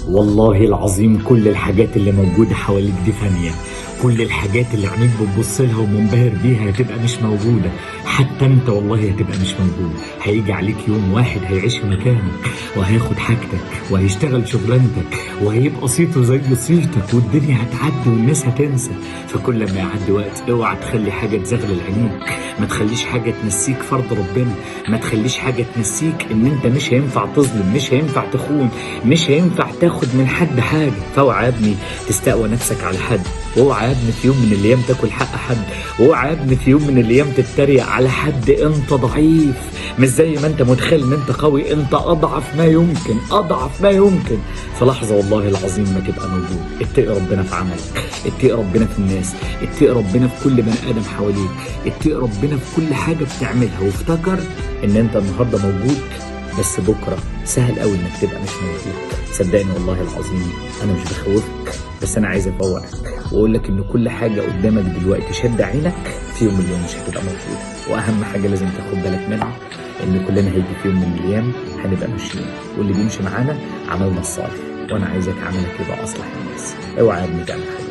والله العظيم كل الحاجات اللي موجودة حواليك دي فانية. كل الحاجات اللي عينيك بتبص لها ومنبهر بيها هتبقى مش موجودة. حتى انت والله هتبقى مش موجود. هيجي عليك يوم واحد هيعيش في مكانك وهياخد حاجتك وهيشتغل شغلانتك وهيبقى صيته زي صيتك، والدنيا هتعدي والناس هتنسى. فكل ما يعدي وقت اوعى تخلي حاجة تزغلل عينيك، ما تخليش حاجة تنسيك فرض ربنا، ما تخليش حاجة تنسيك ان انت مش هينفع تظلم، مش هينفع تخون، مش هينفع تاخد من حد حاجة. فاوعى يا ابني تستقوى نفسك على حد، واوعى يا ابني في يوم من الايام تاكل حق حد، واوعى يا ابني في يوم من الايام تتريق على حد. انت ضعيف، مش زي ما انت متخيل ان انت قوي، انت اضعف ما يمكن، اضعف ما يمكن. في لحظة والله العظيم ما تبقى موجود. اتقي ربنا في عملك، اتقي ربنا في الناس، اتقي ربنا في كل بني ادم حواليك، اتقي ربنا في كل حاجة بتعملها، وافتكر ان انت النهارده موجود بس بكره سهل قوي انك تبقى مش موجود. صدقني والله العظيم انا مش بخوفك، بس انا عايز افوقك واقول لك ان كل حاجة قدامك دلوقتي شد عينك في يوم من الايام مش هتبقى موجودة. واهم حاجة لازم تاخد بالك منها ان كلنا هيجي في يوم من الايام هنبقى ماشيين، واللي بيمشي معانا عملنا الصالح، وانا عايزك عملك يبقى اصلح الناس. اوعى يا ابني تعمل حاجة.